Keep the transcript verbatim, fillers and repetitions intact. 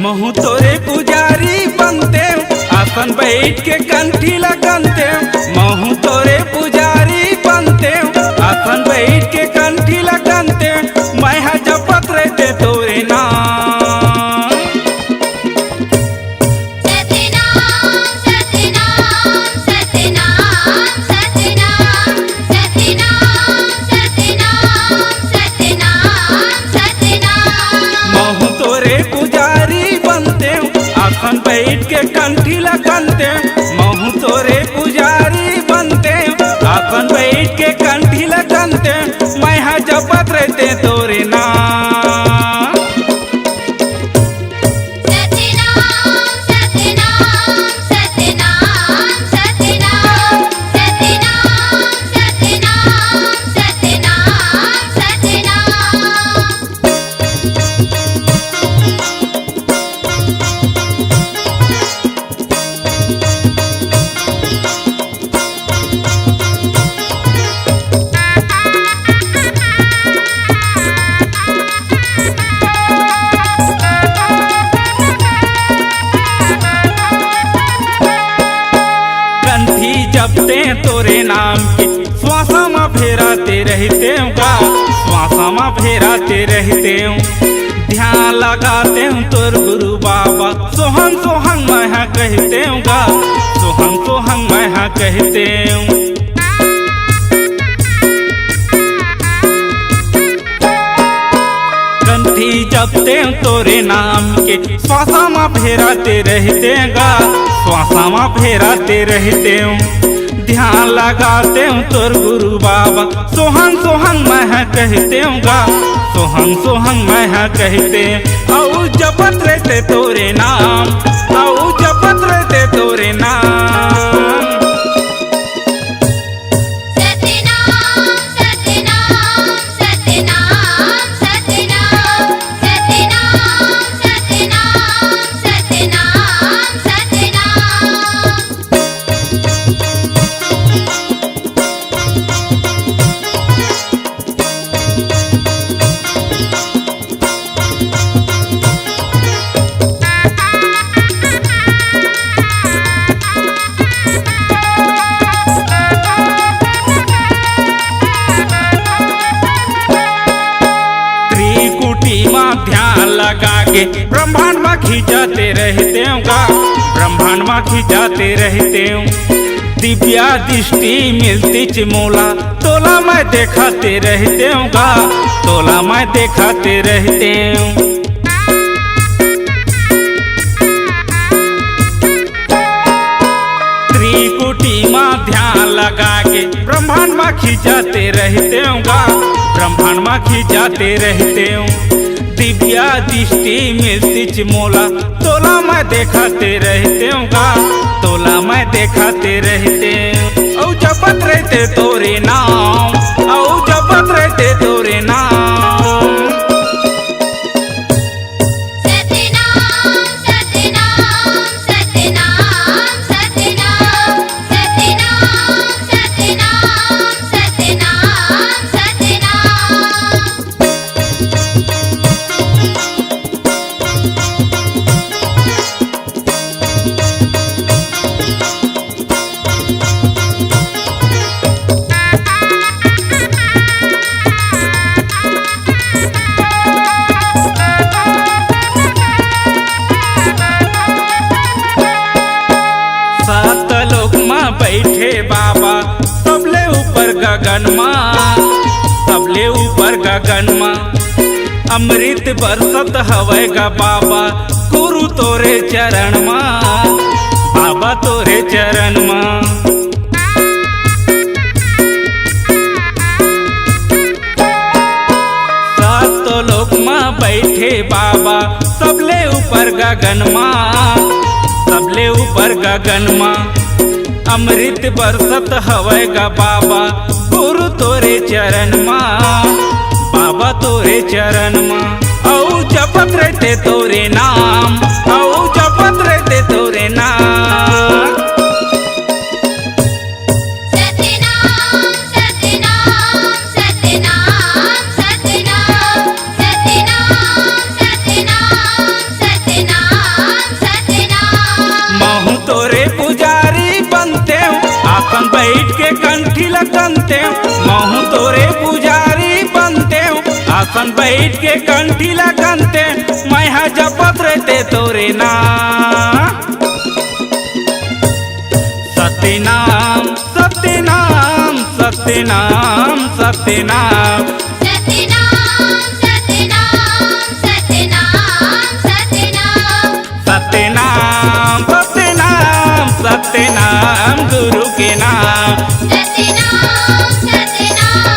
महूँ तोरे पुजारी बनतेंव, आसन बइठ के कंठी ला गनतेंव। महूँ तोरे पुजारी बनतेंव, आसन बइठ के कंठी ला गनतेंव। मैं हा जपत रहितेंव तोरे नाम। सतनाम, सतनाम, सतनाम, सतनाम, सतनाम, सतनाम, सतनाम, सतनाम। महूँ तोरे पुजारी बनतेंव, आसन बइठ के कंठी ला गनतेंव। महूँ तोरे पुजारी बनतेंव, आसन बइठ के कंठी ला गनतेंव। मैं हा जपत रहितेंव तोरे नाम। सतनाम, सतनाम, सतनाम, सतनाम, सतनाम, सतनाम, सतनाम, सतनाम। कंठी जपतेंव तोरे नाम के, श्वासा म फेराते रहितेंव गा, श्वासा म फेराते रहितेंव। ध्यान लगातेंव तोर गुरु बाबा, सोहन सोहन मैं हा कहितेंव गा, सोहन सोहन मैं हा कहितेंव। कंठी जपतेंव तोरे नाम के, श्वासा म फेराते रहितेंव गा, श्वासा म फेराते रहितेंव। ध्यान लगातेंव तोर गुरु बाबा, सोहन सोहन मैं हा कहितेंव गा, सोहन सोहन मैं हा कहितेंव। अउ जपत रहितेंव तोरे नाम, अउ जपत रहितेंव तोरे नाम। सतनाम, सतनाम, सतनाम, सतनाम, सतनाम, सतनाम, सतनाम। त्रिकुटी म ध्यान लगा के ब्रह्मांड म खिंचाते रहितेंव गा, ब्रह्मांड म खिंचाते रहितेंव। दिव्या दृष्टि मिलतिच मोला, तोला मैं देखाते रहितेंव गा, तोला मैं देखाते रहितेंव। त्रिकुटी म ध्यान लगा के ब्रह्मांड म खिंचाते रहितेंव गा, ब्रह्मांड म खिंचाते रहितेंव। दिव्या दृष्टि मिलतिच मोला, तोला मैं देखाते रहितेंव गा, तोला मैं देखाते रहितेंव। अउ जपत रहितेंव तोरे नाम, अउ जपत रहितेंव तोरे नाम। सतनाम, सतनाम, सतनाम, सतनाम, सतनाम, सतनाम, सतनाम, सतनाम। सात लोक म बइठे बाबा, सबले ऊपर गगन म, सबले ऊपर गगन म। अमृत बरसत हवय गा बाबा, गुरु तोरे चरण म, बाबा तोरे चरण म। सातो लोक म बइठे बाबा, सबले ऊपर गगन म, सबले ऊपर गगन म। अमृत बरसत हवय गा बाबा, गुरु तोरे चरण म, बाबा तोरे चरण म। अउ जपत रहितेंव तोरे नाम, अउ जपत रहितेंव तोरे नाम। सतनाम, सतनाम, सतनाम, सतनाम, सतनाम, सतनाम, कनतेंव, महूं तोरे पुजारी बनतेंव। आसन बइठ के कंठी ला कनतेंव, मैं हा जपत रहितेंव तोरे नाम। सत्यनाम, सत्यनाम, सत्यनाम, सत्यनाम। सत्यनाम, सत्यनाम, सत्यनाम, सत्यनाम। सत्यनाम, सत्यनाम, सत्यनाम गुरु के नाम। सत्यनाम, सत्यनाम,